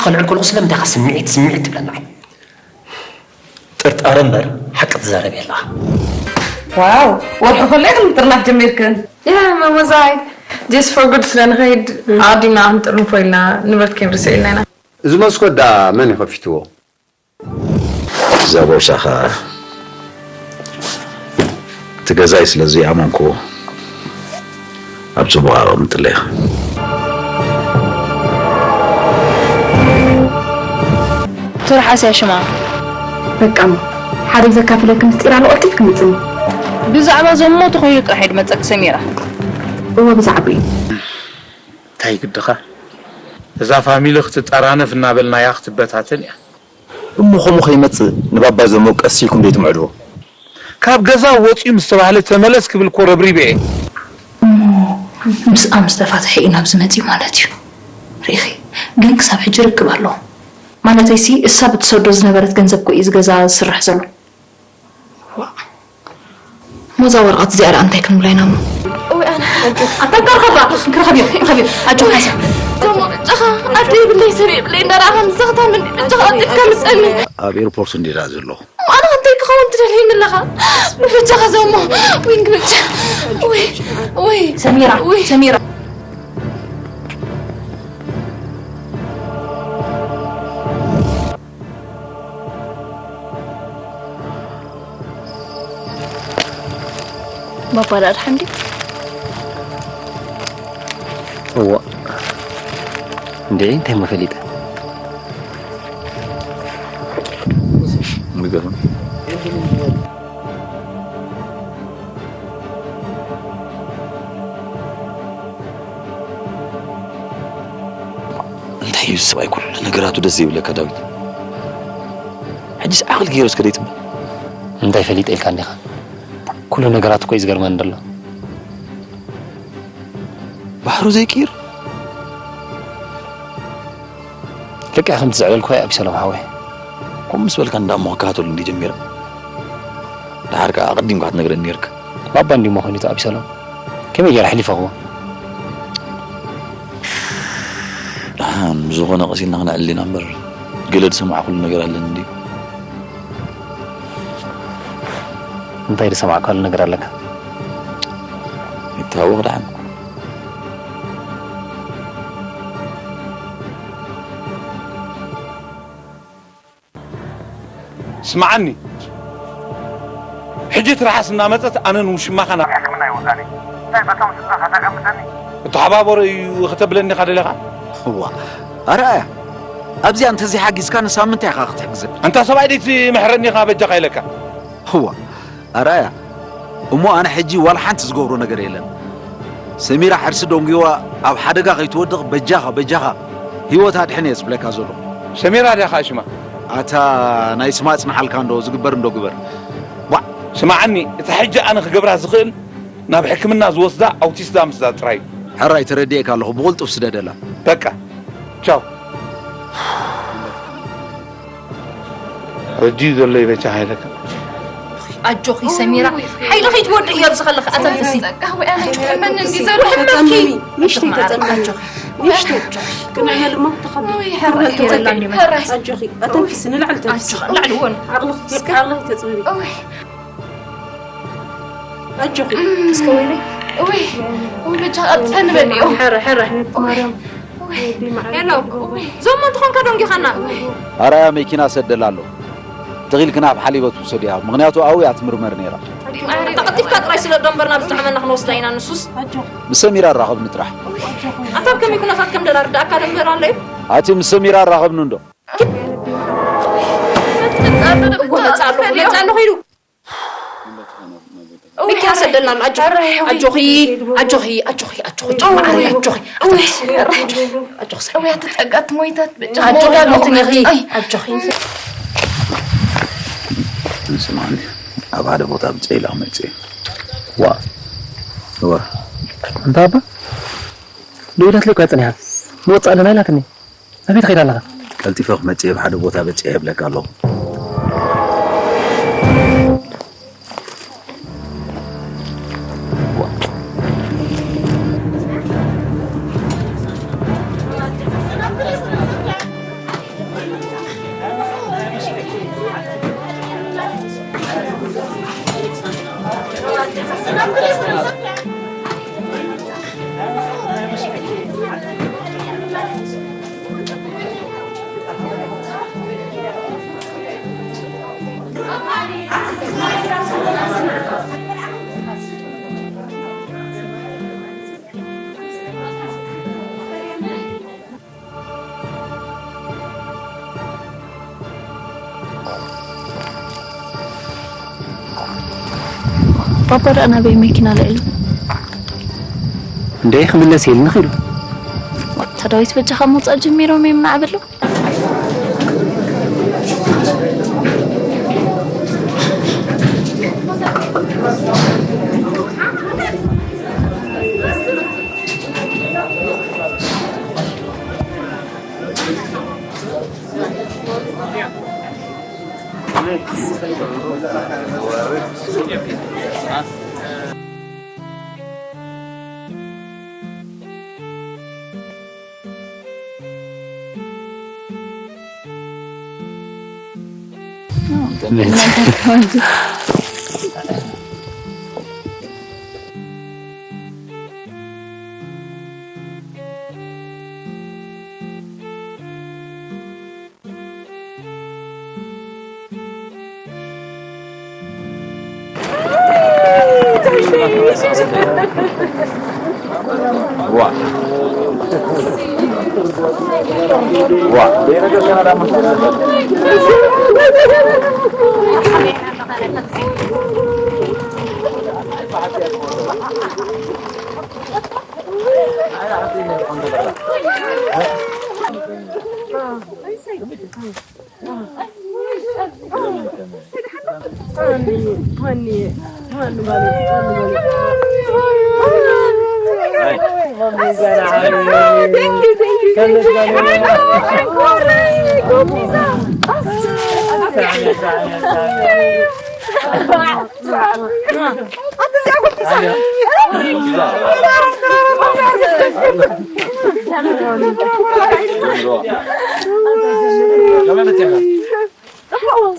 ቆልዑ ከለኹ ስለምንታይ ኢኻ ስምዒት ስምዒት ትብለና? ጥርጣረ እምበር ሓቂ ትዛረብ የላ። ዋው፣ ወርሑ ከሎ ኢኽን ምጥርናፍ ጀሚርክን። ያ መሞዛይ just for good ስለ ንኸይድ ኣቐዲምና ክንጥርንፎ ኢልና ንብረት ከይንርስዕ ኢልና ኢና። እዚ መስኮት ደኣ መን እዩ ከፊትዎ? እዛ ቦርሳኻ እቲ ገዛይ ስለ ዘይኣመንኩዎ ኣብ ጽቡቕ ኣቐምጥለይ። ትርሓስ እያ ሽማ። በቃ እሞ ሓደ ዘካፍለኪ ምስጢር ኣሎ፣ ቀልጢፍኪ ምጽኒ። ብዛዕባ ዘሞቱ ኮይኑ ጥራሕ እዩ ዝመጸኪ ሰሚራ። እወ ብዛዕባኡ እዩ። እንታይ ግድኻ? እዛ ፋሚሊ ክትጠራነፍ እናበልናያ ክትበታተን እያ። እሞ ከምኡ ከይመጽእ ንባባ ዘሞ ቀስ ኢልኩም ዘይትምዕድዎ? ካብ ገዛ ወጺኡ ምስ ተባህለ ተመለስ ክብል እኮ ረብሪበ እየ። እሞ ምስኣ ምስ ተፋትሐ እዩ ናብዚ መጺኡ ማለት እዩ። ርኢኺ ግን ክሳብ ሕጂ ርክብ ኣለዎም። ማለተይሲ እሳ ብትሰዶ ዝነበረት ገንዘብ እኮ እዩ እዚ ገዛ ዝስራሕ ዘሎ። ዋእ። እሞ እዛ ወረቐት እዚኣ ደኣ እንታይ ክንብላ ኢና እሞ? እውይ ኣነ ኣታ እንካ ርኸባ እንካ ርኸብዮ ርኸብዮ ኣጆ ሓይሳ ቶሞ ብጫኻ ኣደ ይብለይ ሰብ የብለይ እንዳረኣኻ ንስኻ ታምን ብጫኻ ቀልጢፍካ ምጸኒ ኣብ ኤርፖርት እንዲዳ ዘለኹ ኣነ ክንተይ ክኸውን ትደልየኒ ኣለኻ ብጫኻ ዘሞ ዊንግ ብጫ ወይ ወይ ሰሚራ ሰሚራ ባባ ደኣ ድሓን ድዩ? እዋ እንዴ እንታይ መፈሊጠ ንገርም እንታይ እዩ ሰብኣይ ኩሉ ነገራቱ ደስ ዘይብለካ ዳዊት ሕጂስ ዓቕል ገይሩ እስከ ደይፅበ እንታይ ፈሊጠ ኢልካ እንዲኻ ኩሉ ነገራት እኮ እዩ ዝገርመን ዘሎ ባህሩ ዘይቅይር ልክዕ ከምቲ ዘዕለልኩኻ እዩ ኣቢሰሎም ሓወይ። ከምኡ ምስ በልካ እንዳ እሞ ክከታተሉ እንድየ ጀሚረ። ደሓር ከኣ ኣቐዲምካ ክትነግረኒ ነይርካ። ባባ እንድዩ እሞ ኮይኑ እቲ ኣቢሰሎም። ከመይ ገይረ ኣሕሊፈ ክህቦ? ደሓን ብዝኾነ ቀስ ኢልና ክነዕልል ኢና እምበር ገለ ዝሰማዕኩሉ ነገር ኣለኒ እንድዩ። እንታይ ዝሰማዕካሉ ነገር ኣለካ? ይተሃወኽ ደሓን። ስምዓኒ ሕጂ ትርሓስ እናመጸት ኣነን ውሽማኻን ናብ ሕክምና ይወስዳኒ እንታይ በቶም ስድራኻ ተገምተኒ እተሓባበሮ እዩ ከተብለኒ ኢኻ ደለኻ እዋ ኣርኣያ ኣብዚኣ እንተዘይሓጊዝካ ንሳምንት ኢኻ ክትሕግዘ ኣንታ ሰብኣይ ደይ ትምሕረኒ ኢኻ በጃኻ ኢለካ እዋ ኣርኣያ እሞ ኣነ ሕጂ ዋላ ሓንቲ ዝገብሮ ነገር የለን። ሰሚራ ሕርሲ ደንጉይዋ ኣብ ሓደጋ ከይትወድቕ በጃኻ በጃኻ ህይወታ ኣድሕን እየ ዝብለካ ዘለኹ። ሰሚራ ድያ ኸኣ ሽማ? ኣታ ናይ ስማ ኣጽንሓልካ እንዶ ዝግበር እንዶ ግበር። ዋዕ! ስምዓኒ፣ እቲ ሕጂ ኣነ ክገብራ ዝኽእል ናብ ሕክምና ዝወስዳ ኣውቲስት ዳምስዳ ጥራይ እዩ። ሕራይ ተረዲኤካ ኣለኹ፣ ብቕልጡፍ ስደደላ። በቃ ቻው። ረድዩ ዘሎ ይበጃ ሃይለካ ኣጆኺ ሰሚራ ሓይልኺ ትወድእ እዮ ኣብዚ ከለኺ ኣተንፍሲ ምሽተይ ተፀመሚ ምሽተይ ቅንዕና ልማ ተኸብሪ ኣጆኺ ኣተንፍሲ ንላዕሊ ተንፍሲ ላዕሊ እውን ዓቕልኺ ተፅበቢ ኣጆኺ እስከ ወይለይ ወይ ወይ በጃ ቀጥታ ንበልዮ ሕረ ሕረ ማርያም ሄሎ ዞሞ እንትኾንካ ዶንጊኻና ኣራያ መኪና ሰደላ ኣሎ ተኺልክና ኣብ ሓሊበት ውሰድያ ምኽንያቱ ኣብኡ እያ ትምርመር ነይራ ተቐልጢፍካ ጥራይ ስለ ዶንበርና ብዝጠዕመና ክንወስዳ ኢና ንሱስ ምስ ሰሚራ ኣራኸብኒ ጥራሕ ኣንታ ኣብ ከመይ ኩነታት ከም ደላ ርዳእካ ደንበር ኣሎ እዩ ኣቲ ምስ ሰሚራ ኣራኸብኒ እንዶ ነፃ ኣለኹ ነፃ ኣለኹ ኢሉ ሚኪያስ ኣለና ኣሎ ኣጆኺ ኣጆኺ ኣጆኺ ኣጆኺ ኣጆኺ ጨማዓሪ ኣጆኺ ኣጆኺ ኣጆኺ እውያ ተጸጋት ሞይታት ብጫ ኣጆኺ ኣጆኺ ኣጆኺ ስማኒ ኣብ ሓደ ቦታ ብጨይላ መጽእ ዋ ዋ እንታ ኣባ ደውላትለይ እኳ ጸኒሓ ንወጽእ ኣለና ኢላትኒ ኣበይ ትኸይድ ኣለኻ? ቀልጢፈ ክመጽእ እየ፣ ኣብ ሓደ ቦታ በጺሐ እብለካ ኣለኹ። ባባ ደኣ ናበይ መኪና ልዒሉ? እንደ ክምለስ ኢሉ ንኽኢሉ። እታ ዳዊት በጃኻ ምውፃእ ጀሚሮም እዮም ናዕበሉ።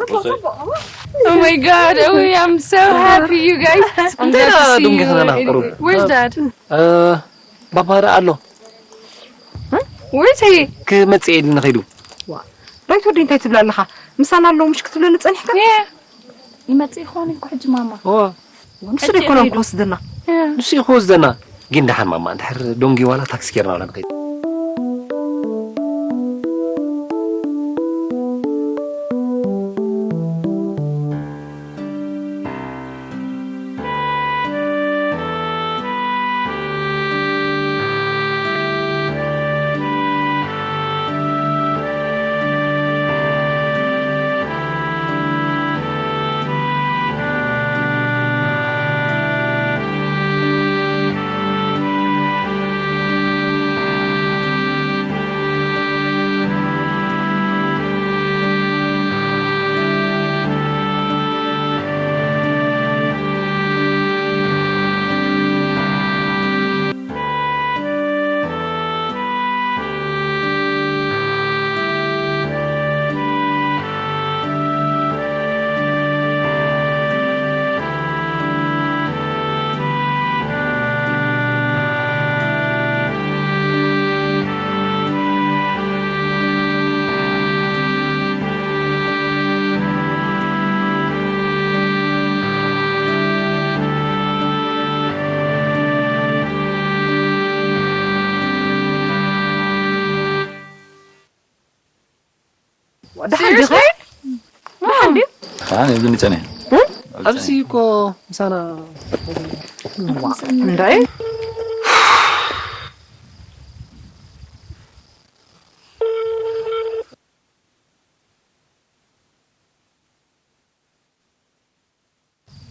Oh my god, oh, I'm so happy, you guys. I'm glad to see you. Where's dad? ባባ ደኣ ኣሎ። Where's he? ክመጽእ ኢሉ ንኸይዱ። ዳዊት ወደይ እንታይ ትብል ኣለኻ? ምሳና ኣሎ ምሽ ክትብለኒ ጸኒሕካ? Yeah. ይመጽእ ይኾን እኮ ሕጂ ማማ። ኦ ንሱ ደይኮነ ክወስደና። Yeah. ንሱ እዩ ክወስደና። ግን ደሓን ማማ እንድሕር ዶንጊ ዋላ ታክሲ ጌርና ዋላ ንኸይድ። ደሓን ዲኻ? ደሓን ድዩ? ኣነ ዝምጸነ ኣብዚ እኮ ምሳና እንዳይ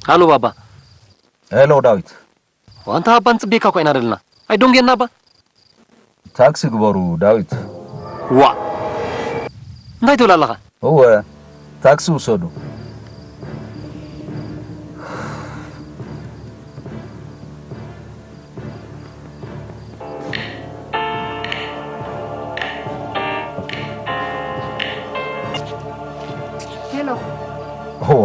ሃሎ ባባ። ሄሎ ዳዊት። ዋንታ ኣባ ንጽቤካ ኮይና ደልና። ኣይ ዶንጌና ኣባ። ታክሲ ግበሩ ዳዊት። ዋ እንታይ ትብል ኣለኻ? እወ ታክሲ ውሰዱ። ሄሎ እዋ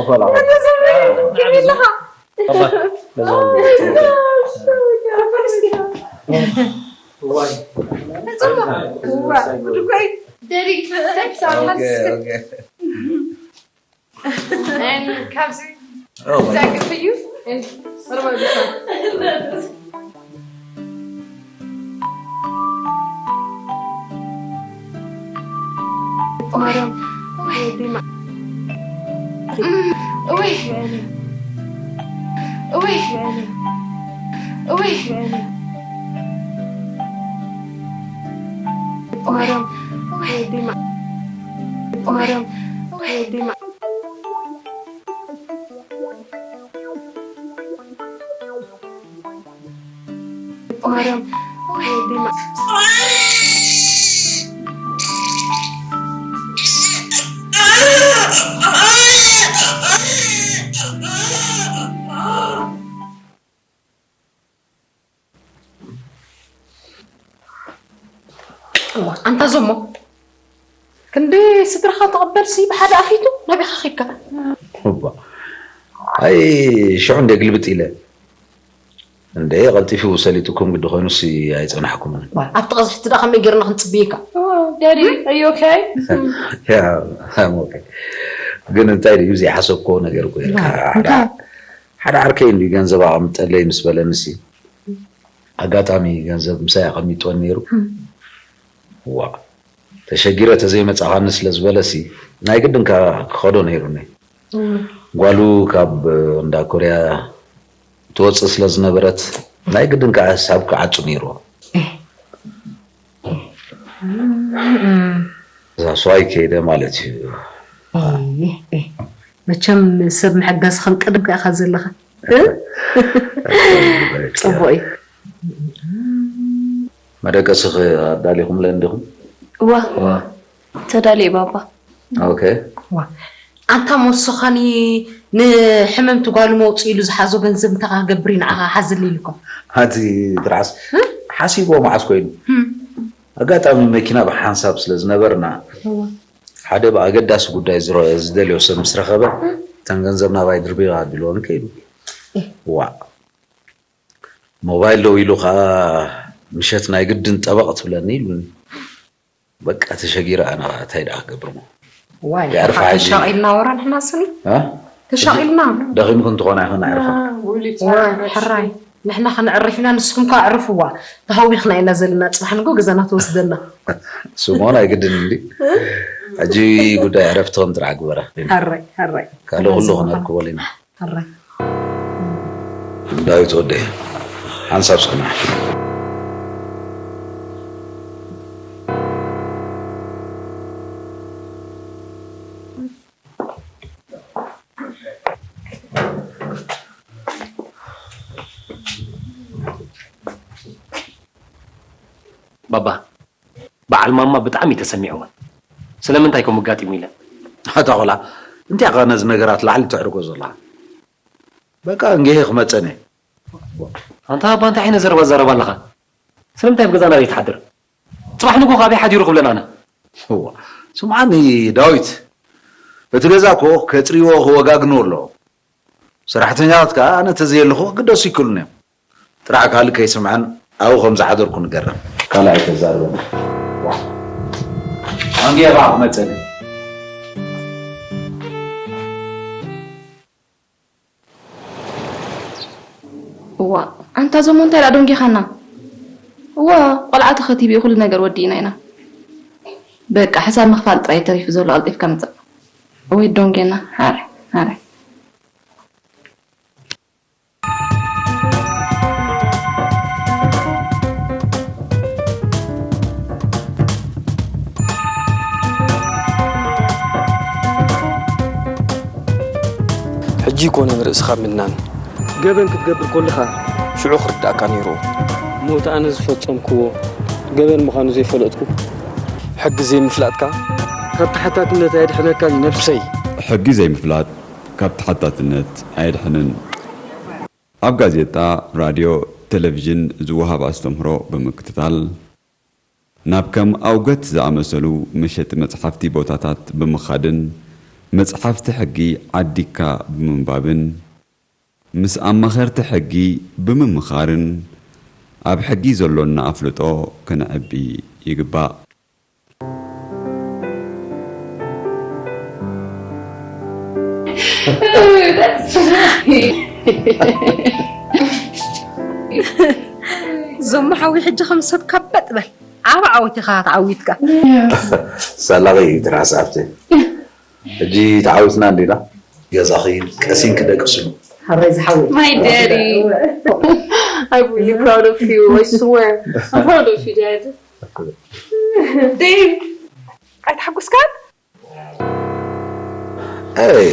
ኣፈላ። And ካብዚ Oh, is that good for you? And what about this one? ኣንታ ዞሞ ክንዲ ስድራኻ ተቐበልሲ ብሓደ ኣፊቱ ናበኻ ኺካ። እባ ኣይ ሽዑ እንደ ግልብጥ ኢለ እንደ ቀልጢፉ ሰሊጡኩም ግዲ ኮይኑሲ ኣይጸናሕኩምን። ኣብቲ ቀዝሕቲ ደኣ ከመይ ጌርና ክንጽብየካ? ዳዲ are you okay? Yeah, I'm okay. ግን እንታይ ድዩ ዘይሓሰብኮ ነገር እኮ ሓደ ዓርከይ እንዲ ገንዘብ ኣቐምጠለይ ምስ በለንሲ ኣጋጣሚ ገንዘብ ምሳይ ኣቐሚጥወን ነይሩ። ዋ ተሸጊረ ተዘይመጻኻኒ ስለ ዝበለሲ ናይ ግድን ክኸዶ ነይሩኒ። ጓሉ ካብ እንዳ ኮርያ ትወፅእ ስለ ዝነበረት ናይ ግድን ከዓ ሳብ ክዓፁ ነይርዎ። እዛ ሰዋይ ከይደ ማለት እዩ። መቸም ሰብ ምሕጋዝ ከም ቅድም ከኢኻ ዘለኻ። ፅቡቅ እዩ። መደቀሲ ኣዳሊኹምለ እንዲኹም? እዋ ተዳልየ ባባ። ኦኬ። ዋ ኣንታ ሞሶኻኒ ንሕምምቲ ጓሉ መውፅእ ኢሉ ዝሓዞ ገንዘብ እንታይ ክገብር እዩ ንዓኻ ሓዝሊ ኢሉካ? ኣቲ ትርዓስ ሓሲብዎ መዓስ ኮይኑ ኣጋጣሚ መኪና ብሓንሳብ ስለ ዝነበርና ሓደ ብኣገዳሲ ጉዳይ ዝደልዮ ሰብ ምስ ረኸበ እተን ገንዘብ ናባይ ድርቢባ ኣቢልወን ከይዱ። ዋእ ሞባይል ደዊሉ ከዓ ምሸት ናይ ግድን ጠበቕ ትብለኒ ኢሉኒ። በቃ ተሸጊረ ኣነ ከዓ እንታይ ደኣ ክገብር እሞ። ዋይ የዕርፋ ሕጂ። ተሻቒልና ወረ ንሕና ስኒ እ? ተሻቒልና። ደኺምክን ትኾና ኢኽን ኣዕርፋ። ዋይ ሕራይ ንሕና ከነዕርፍ ኢና ንስኹም ከዓ ኣዕርፍዋ። ተሃዊኽና ኢና ዘለና ፅባሕ ንጎ ገዛና ትወስደና። ስሞ ናይ ግድን እንዲ ሕጂ ጉዳይ ዕረፍትኽን ጥራሕ ግበራ። ሕራይ ሕራይ። ካልእ ኩሉ ክነርክበሉ ኢና። ሕራይ ዳዊት ወደይ ሓንሳብ ስክና። ባባ በዓል ማማ ብጣዕሚ እዩ ተሰሚዕወን። ስለምንታይ ከምኡ ኣጋጢሙ ኢለን። ኣታ ቆልዓ እንታይ ኢኻ ነዚ ነገራት ላዕሊ ተዕርጎ ዘለኻ? በቃ እንግሄ ክመጸን እየ። ኣንታ ኣባ እንታይ ዓይነት ዘረባ ትዛረብ ኣለኻ? ስለምንታይ ኣብ ገዛና ዘይትሓድር? ጽባሕ ንግሆ ካበይ ሓዲሩ ክብለና ኣነ? እዋ፣ ስምዓኒ ዳዊት፣ እቲ ገዛ እኮ ከጽርይዎ ክወጋግንዎ ኣለዎ። ሰራሕተኛታት ከኣ ኣነ ተዘየለኹ ክግደሱ ይክእሉን እዮም። ጥራሕ ካልእ ከይስምዐን ኣብኡ ከም ዝሓደርኩ ንገረን። ካልእ ኣይተዛርበን። ኣንድየ ከኣ ክመጸኒ። እዋ፣ ኣንታ ዞሞ እንታይ ደኣ ደንጊኻና? እዋ፣ ቆልዓ ተኸቲቡ እዩ ኩሉ ነገር ወዲእና ኢና። በቃ ሕሳብ ምኽፋል ጥራይ ተሪፉ ዘሎ ቀልጢፍካ ምጻእ። ወይ ደንጌና፣ ሓረ፣ ሓረ። ሕጂ ይኮነ ንርእስኻ ምድናን። ገበን ክትገብር ኮለኻ ሽዑ ክርዳእካ ነይሩ። ሞት ኣነ ዝፈጸምክዎ ገበን ምዃኑ ዘይፈለጥኩ። ሕጊ ዘይምፍላጥካ ካብ ተሓታትነት ኣየድሕነካን እዩ ነብሰይ። ሕጊ ዘይምፍላጥ ካብ ተሓታትነት ኣየድሕንን። ኣብ ጋዜጣ፣ ራድዮ፣ ቴሌቪዥን ዝወሃብ ኣስተምህሮ ብምክትታል፣ ናብ ከም ኣውገት ዝኣመሰሉ መሸጢ መጽሓፍቲ ቦታታት ብምኻድን መጽሓፍቲ ሕጊ ዓዲግካ ብምንባብን ምስ ኣማኸርቲ ሕጊ ብምምኻርን ኣብ ሕጊ ዘሎና ኣፍልጦ ከነዕቢ ይግባእ። ዞሞ ሓዊ ሕጂ ከም ሰብ ካበጥ በል። ዓቢ ዓወት ኢኻ ተዓዊትካ። ሰላቒ እዩ ትራስ ኣብቲ። ሕጂ ተዓዊትና እንዲና? ገዛኺ ቀሲንኪ ደቅስሉ። ሓራይ ዝሓወይ። My daddy. I'm really proud of you, I swear. I'm proud of you, Dad. Dave, ኣይተሓጎስካን? ኣይ፣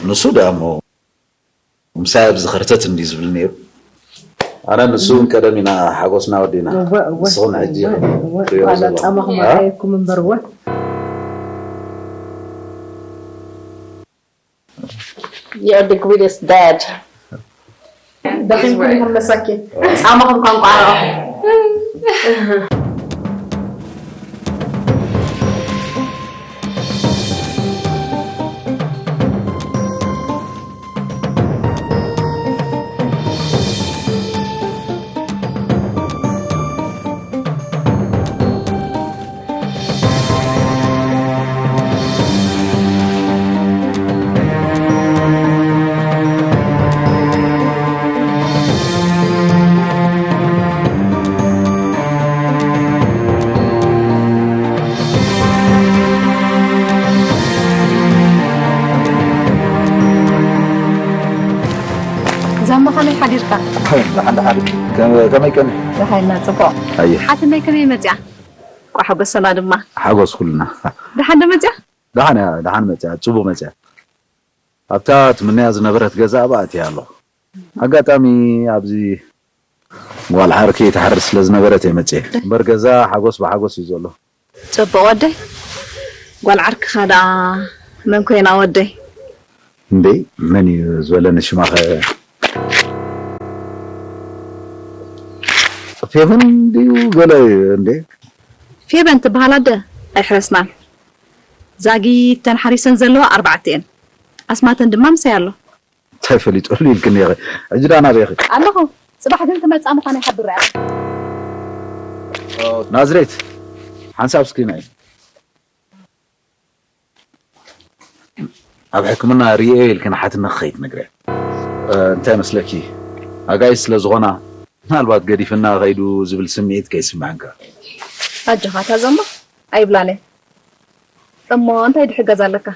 ንሱ ደኣ እሞ ምሳይ ኣብዚ ኸርተት እንዲ ዝብል ነይሩ። ኣነ ንሱ እውን ቀደም ኢና ሓጎስና ወዲና። እወ፣ እወ፣ ንስኹም ሕጂ እወ፣ እወ። ትሪኦ ዋላ ዘለኹም። ጻማኹም ኣ? ኣየኩም እምበር፣ እወ። You're the greatest dad. ደኺምኩም ኢኹም መሳኪን። ጻማኹም ኳ እንቋዕ ረኣኹም። ዛማ ከመይ ሓዲርካ? ደሓን፣ ደሓን። ከመ-፣ ከመይ ቀኒ? ደሓና፣ ጽቡቕ። ኣየ። ሓትነይ ከመይ መጽያ? ቋሕ ሓጎሰና ድማ። ሓጎስ ኩልና። ደሓን ዶ መጽያ? ደሓን እያ፣ ደሓን መጽያ፣ ጽቡቕ መጽያ። ኣብታ ትምነያ ዝነበረት ገዛ ኣብኣ ኣትያ ኣለኹ። ኣጋጣሚ ኣብዚ ጓል ዓርከይ ትሓርስ ስለ ዝነበረት እየ መጽየ። እምበር ገዛ ሓጎስ ብሓጎስ እዩ ዘሎ። ጽቡቕ ወደይ። ጓል ዓርክኻ ደኣ መን ኮይና ወደይ? እንዴ፣ መን እዩ ዝበለኒ ሽማኸ? ፌቨን ድዩ ገለ እዩ እንዴ? ፌቨን ትበሃል ኣደ ኣይሕረስናን። ዛጊተን ሓሪሰን ዘለዋ ኣርባዕተ እየን። ኣስማተን ድማ ምሳይ ኣሎ። እንታይ ፈሊጠሉ ኢልክኒ ኢኺ? ሕጂ ደኣ ናበይ ኢኺ? ኣለኹ። ጽባሕ ግን ክመጻ ምዃነይ ሓብራ እያ። ናዝሬት፣ ሓንሳብ እስኪ ነይ። ኣብ ሕክምና ርእየ ኢልክን ሓትነ ክኸይድ ነግረ። እ፣ እንታይ መስለኪ? ኣጋይሽ ስለ ዝኾና፣ ምናልባት ገዲፍና ከይዱ ዝብል ስምዒት ከይስምዐንካ። ኣጆኻ፣ እታ ዘማ ኣይብላን እየ። እሞ እንታይ ድሕገዝ ኣለካ?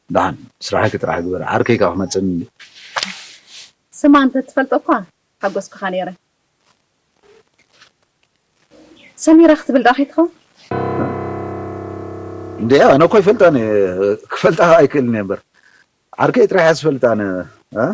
ደሓን፣ ስራሕኪ ጥራሕ ግበሪ። ዓርከይ ካብ ክመጽእኒ እንዲ። ስማ እንተ ትፈልጦ እኳ ሓጎስኩኻ ነይረ። ሰሚራ ክትብል ደኣ ከይትኸውን? እንዴ፣ ኣነ እኮ ይፈልጣን እየ። ክፈልጣ ኣይክእልን እየ እምበር። ዓርከይ ጥራሕ እየ ዝፈልጥ ኣነ፣ እ?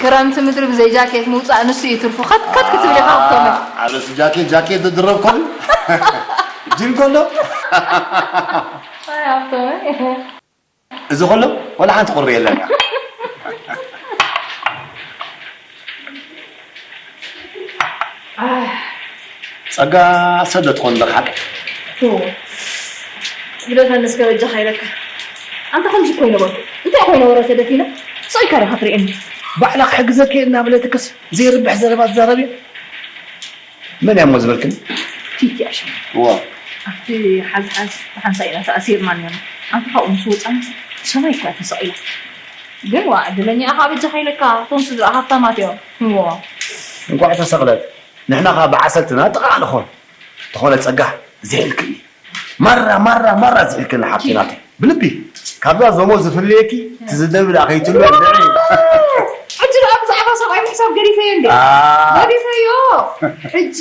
ክረምቲ ምድሪ ብዘይ ጃኬት ምውጻእ ንሱ እዩ ትርፉ። ከትከት ክትብል ኢኻ፣ ሃብቶመይ። ርእሲ ጃኬት ጃኬት ዝድረብ ከሉ ጅን ከሎ ኣይ ሃብቶም እዚ ከሎ ወላ ሓንቲ ቁሪ የለን። ጸጋ ሰደ ትኾን ዶ ሓቂ? ግደፈኒ እስከ በጃኻ ኢለካ። ኣንታ ከምዚ እኮ ይነበርኩ። እንታይ ኮይነ ወረ ተደፊነ? ሰው ይካረ ከትርእየኒ። ባዕላ ክሕግዘኪ እናበለትክስ ዘይርብሕ ዘረባ ትዛረብ እያ። መን እያ እሞ ዝበልክን? ቲቲ ኣሸ። እዋ ኣብቲ ሓዝሓዝ ብሓንሳ ኢና ተኣሲርና ነርና። ኣንታ ካብኡ ምስ ወፃና ሰማይ እኳ ተሰቒላ። ግን ዋ ዕድለኛ ኢኻ በጃኻ ኢለካ። እቶም ስድራ ሃብታማት እዮም። እዋ እንኳዕ ተሰቕለት። ንሕና ኸዓ ብዓሰልትና ጥቓ ንኾን። ተኾነ ጸጋ ዝሕልክኒ። ማራ ማራ ማራ ዝሕልክኒ ሓብቲ ናተይ። ብልቢ ካብዛ ዞሞ ዝፍለየኪ ትዝደቢ ደኣ ከይትሉ እንድዒ። ሕጂ ደኣ ብዛዕባ ሰብኣይ ምሕሳብ ገዲፈዮ እንዴ? ገዲፈዮ። ሕጂ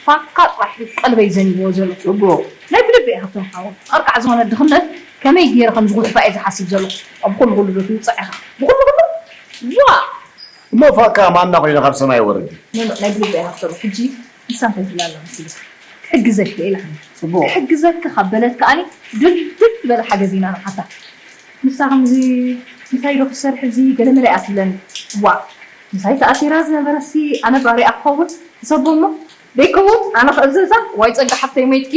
ፋካ ጥራሕ እዩ ቀልበይ ዘኒብዎ ዘሎ። ጽቡቕ። ናይ ብልቢ እየ ሃብቶም ሓወይ። ኣርቃዕ ዝኾነ ድኽነት ከመይ ገይረ ከም ዝጉድፋ እየ ዝሓስብ ዘለኹ። ኣብ ኩሉ ኩሉ ዶ ትውጻእ ኢኻ? ብኩሉ ኩሉ? ዋ! እሞ ፋካ ማና ኮይነ ካብ ሰማይ ወርድ። ኖ ኖ ናይ ብልቢ እየ ሃብቶም። ሕጂ ንሳ እንታይ ትብላ ኣላ መሲልካ? ክሕግዘኪ እየ ኢላትኒ። ጽቡቕ። ክሕግዘኪ ካብ በለት ከኣኒ ድልድል ዝበለ ሓገዝ ኢና ንሓታ። ንሳ ከምዚ ምሳይ ዶ ክሰርሕ እዚ ገለመለ እያ ትብለኒ። ዋእ ምሳይ ተኣሲራ ዝነበረሲ ኣነ ባርያ ክኸውን ሕሰቦ እሞ ደይከውን ኣነ ክእዘዛ ዋይ ጸጋ ሓፍተይ ሞይትኪ።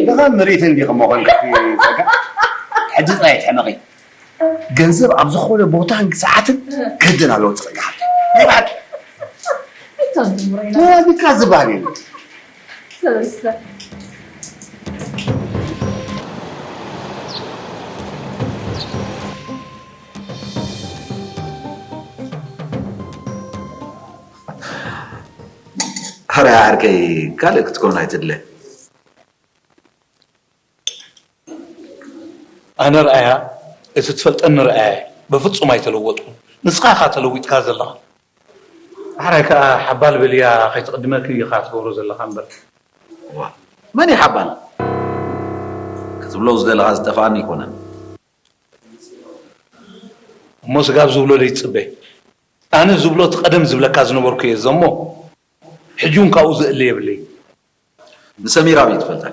ብኸም ምርኢት እንዲኹም መኾን ከፊ ጸጋ ሕጂ ጥራይ ትሕመቒ። ገንዘብ ኣብ ዝኾነ ቦታን ሰዓትን ክህደን ኣለዎ ጸጋ ሓፍተይ። ናይ ብሓቂ ተቢካ ዝበሃል የለን። ኣረ ዓርከይ ካልእ ክትከውን ኣይትድለ። ኣነ ርኣያ እቲ ትፈልጠኒ ርኣያ እየ። በፍጹም ኣይተለወጥኩን። ንስኻ ኢኻ ተለዊጥካ ዘለኻ። ዳሕራይ ከኣ ሓባል በልያ ከይትቕድመኪ ኢኻ ትገብሮ ዘለኻ እምበር። ዋ፣ መን እዩ ሓባል? ክትብሎ ዝደለኻ ዝጠፍኣኒ ኣይኮነን። እሞ ስጋብ ዝብሎ ደይትጽበ። ኣነ ዝብሎ እቲ ቀደም ዝብለካ ዝነበርኩ እየ ዘሞ። ሕጂ እውን ካብኡ ዝእለ የብለይ። ንሰሚራ ኣበይ ትፈልጣ?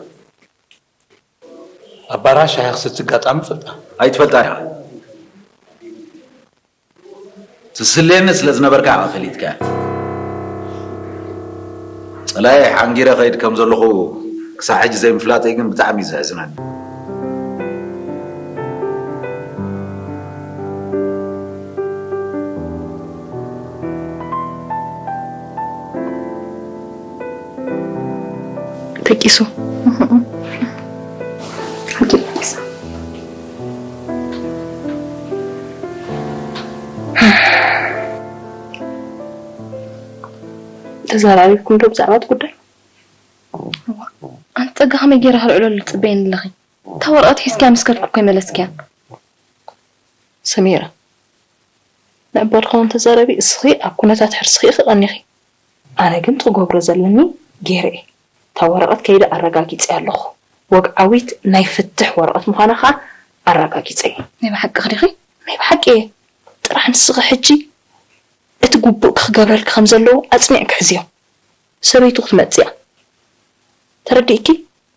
ኣብ ባራ ሻሂ ክሰቲ ኣጋጣሚ እፈልጣ። ኣይትፈልጣ ኢኻ። ትስልየኒ ስለ ዝነበርካ ኢኻ ፈሊጥካያ። ጸላኢ ሓንጊረ ከይድ ከም ዘለኹ ክሳዕ ሕጂ ዘይምፍላጠይ ግን ብጣዕሚ እዩ ዘሕዝነኒ። ተቂሱ ሓቂ ተቂሳ ተዘራሪብኩም ዶ ብዛዕባ እቲ ጉዳይ? ኣንቲ ጸጋ ከመይ ገይረ ከልዕለሉ ትጽበየኒ ኣለኺ? እታ ወረቐት ሒዝክያ ምስ ከድኩ እኮ ኣይመለስክያን። ሰሚራ፣ ንዕቦ ድኸውን ተዛረቢ፣ እስኺ ኣብ ኩነታት ሕርስኺ ኢኺ ቀኒኺ። ኣነ ግን እቲ ክገብሮ ዘለኒ ገይረ እየ። እታ ወረቐት ከይደ ኣረጋጊጸያ ኣለኹ። ወግዓዊት ናይ ፍትሕ ወረቐት ምዃና ኸኣ ኣረጋጊጸ እየ። ናይ ብሓቅኺ ዲኺ? ናይ ብሓቂ እየ። ጥራሕ ንስኺ ሕጂ እቲ ግቡእ ክገብረልኪ ከም ዘለዎ ኣጽኒዕኪ ሕዝዮ። ሰበይቱ ክትመጽእ እያ። ተረዲእኪ?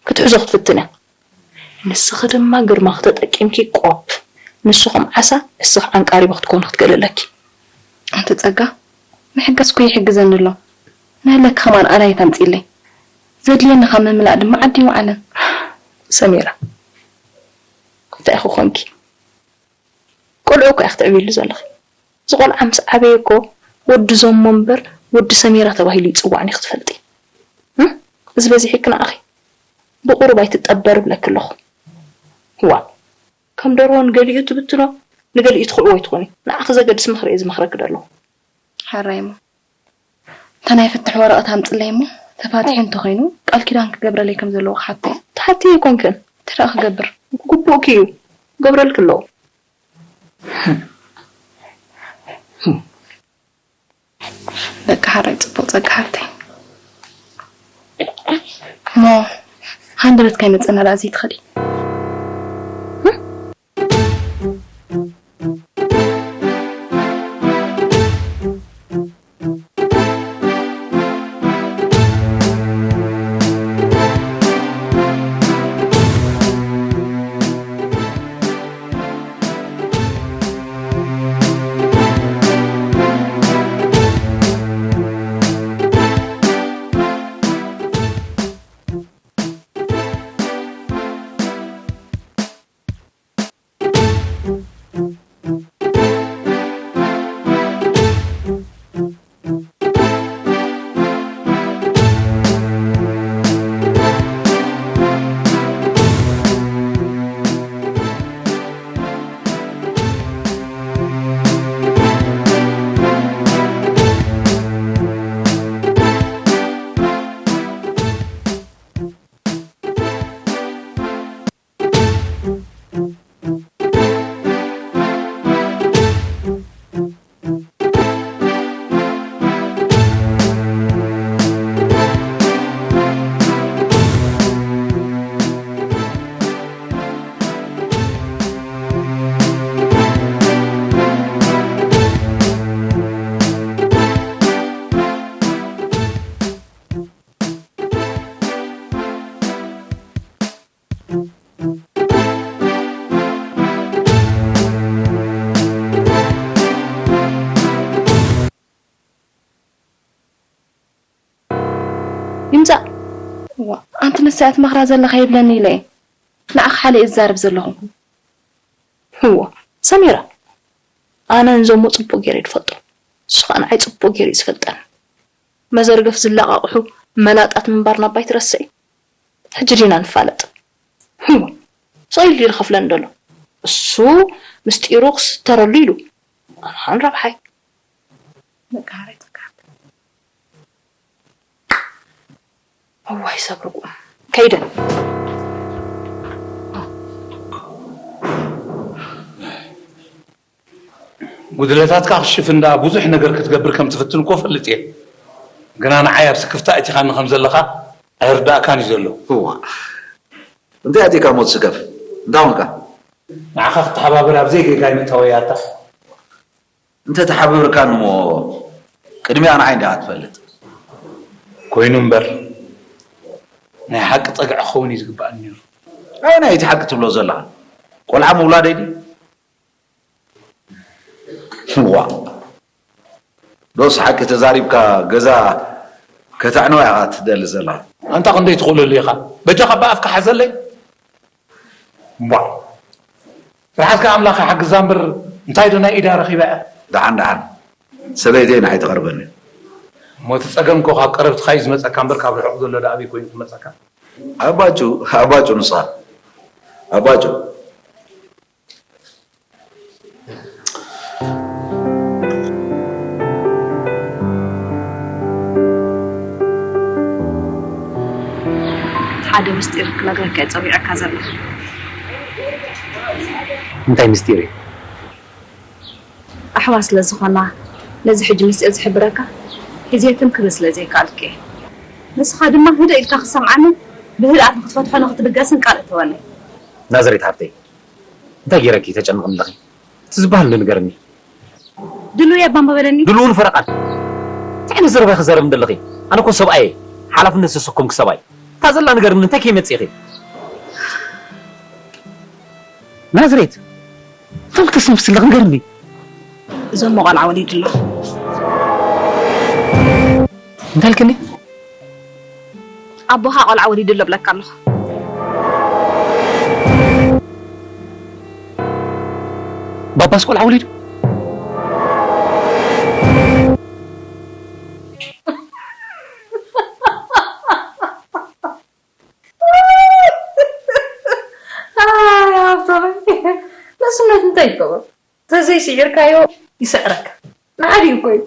ክትሕዞ ክትፍትን እያ። ንስኺ ድማ ግርማኺ ተጠቂምኪ ቆፕ፣ ንሱ ከም ዓሳ እስኺ ዓንቃሪቦ ክትኮኒ ክትክእሊ ኣለኪ። ኣንቲ ጸጋ፣ ምሕጋዝ እኮ ይሕግዘኒ ኣሎ። ናይለኪ ከማን ኣላይት ኣምጺእለይ። ዘድልየኒ ካብ ምምላእ ድማ ዓዲ ይውዓለን። ሰሚራ፣ እንታይ ኢኺ ኮንኪ? ቆልዑ እኮ ኢኺ ትዕብይሉ ዘለኺ። እዚ ቆልዓ ምስ ዓበየ እኮ ወዲ ዞሞ እምበር ወዲ ሰሚራ ተባሂሉ ይጽዋዕ ኒኺ ትፈልጢ። እም? እዚ በዚሑኪ ንዓኺ። ብቑሩብ ኣይትጠበሪ እብለኪ ኣለኹ። ዋእ፣ ከም ደርሆ ንገሊኡ ትብትኖ ንገሊኡ ትኽዕዎ ኣይትኾኒ። ንዓኺ ዘገድስ ምኽሪ እየ ዝመኽረኪ ዘለኹ። ሕራይ እሞ እታ ናይ ፍትሕ ወረቐት ኣምጽለይ እሞ ተፋቲሑ እንተኾይኑ ቃል ኪዳን ክገብረለይ ከም ዘለዎ ክሓቶ እየ። ትሓትዮ ኣይኮንክን። እንታይ ደኣ ክገብር? ግቡእኪ እዩ። ክገብረልኪ ኣለዎ። በቃ ሓራይ ጽቡቕ ጸጋ ሓፍተይ። እሞ ሃንደበት ከይመጸና ደኣ ዘይትኸዲ? ይምጻእ። እዋ፣ ኣንቲ ንሳ እያ ትመኽራ ዘለኻ ይብለኒ ኢለ እየ። ንዓኺ ሓለ እየ ዝዛረብ ዘለኹ። እዋ፣ ሰሚራ፣ ኣነ ንዞሞ ጽቡቕ ገይረ እየ ዝፈልጦ። ንሱ ኸኣ ንዓይ ጽቡቕ ገይሩ እዩ ዝፈልጠኒ። መዘርገፍ ዝለቓቕሑ መላጣት ምንባርና እባ ኣይትረስዒ። ሕጂ ዲና ንፋለጥ? እዋ፣ ስቕ ኢሉ ድዩ ዝኸፍለኒ ዘሎ? እሱ ምስጢሩ ክስተረሉ ኢሉ። ኣነ ኸኣ ንረብሓይ። መቃረይ ትካት። እዋይ ሰብርቁ። ከይደ። ጉድለታትካ ክሽፍን ደኣ ብዙሕ ነገር ክትገብር ከም ትፍትን እኮ እፈልጥ እየ። ግና ንዓይ ኣብ ስክፍታ ኣእቲኻኒ ከም ዘለኻ ኣይርዳእካን እዩ ዘሎ። እዋ፣ እንታይ ኣእቲካ ሞት ስከፍ? እንታይ ኾንካ? ንዓኻ ክተሓባበር ኣብ ዘይጌጋይ መእተወያታ። እንተ ተሓባበርካኒ እሞ ቅድሚኣ ንዓይ እንዲኻ ትፈልጥ። ኮይኑ እምበር፣ ናይ ሓቂ ጸግዒ ክኸውን እዩ ዝግባኣኒ ነይሩ። ኣየናይ እቲ ሓቂ ትብሎ ዘለኻ? ቆልዓ ምውላደይ ድዩ? ዋእ! ዶስ ሓቂ ተዛሪብካ ገዛ ከተዕንዋ ኢኻ ትደሊ ዘለኻ? ኣንታ ክንደይ ትኽእለሉ ኢኻ? በጃኻ ብኣፍካ ሓዘለይ። እምቧእ! ስርሓትካ ኣምላኽ ይሓግዛ እምበር እንታይ ዶ ናይ ኢዳ ረኺባ እያ? ደሓን ደሓን። ሰበይተይ ንዓይ ትቐርበኒ። እሞ እቲ ጸገም እኮ ካብ ቀረብትኻ እዩ ዝመጸካ እምበር ካብ ርሑቕ ዘሎ ደኣ ኣበይ ኮይኑ ክመጸካ? ኣባጩ፣ ኣባጩ ንስኻ። ኣባጩ። ሓደ ምስጢር ክነግረካ እየ ጸዊዐካ ዘለኹ። እንታይ ምስጢር እዩ? ኣሕዋት ስለ ዝኾና፣ ነዚ ሕጂ ምስጢር ዝሕብረካ ሒዘ ትም ክብል ስለ ዘይከኣልኩ እየ። ንስኻ ድማ ህድእ ኢልካ ክትሰምዓንን ብህድኣት ንክትፈትሖ ንክትብገስን ቃል እተወለይ። ናዝሬት ሓፍተይ፣ እንታይ ገይረኪ ተጨንቕኒ ኣለኺ? እቲ ዝበሃል እንዶ ንገርኒ። ድሉው እየ እባ እምባ በለኒ። ድሉውን ፈረቓን። እንታይ ዓይነት ዘረባ ኢኺ ትዛረቢ ዘለኺ? ኣነ እኮ ሰብኣይ እየ። ሓላፍነት ዘሰከምኩ ሰብኣይ። እታ ዘላ ንገርኒ፣ እንታይ ከይመጽእኺ? ናዝሬት፣ እንታይ ተስተንፍሲ ኣለኺ ንገርኒ። እዞም ቆልዓ ወሊዱ ኣሎ። እንታይ ኢልክኒ? ኣቦኻ ቆልዓ ወሊዱ ኣሎ ብለካ ኣለኹ። ባባስ ቆልዓ ወሊዱ? ኣይ፣ ሃብቶም፣ ንእስነት እንታይ ይገብር? ተዘይስዒርካዮ ይስዕረካ። ንዓዲ እኮ እዩ።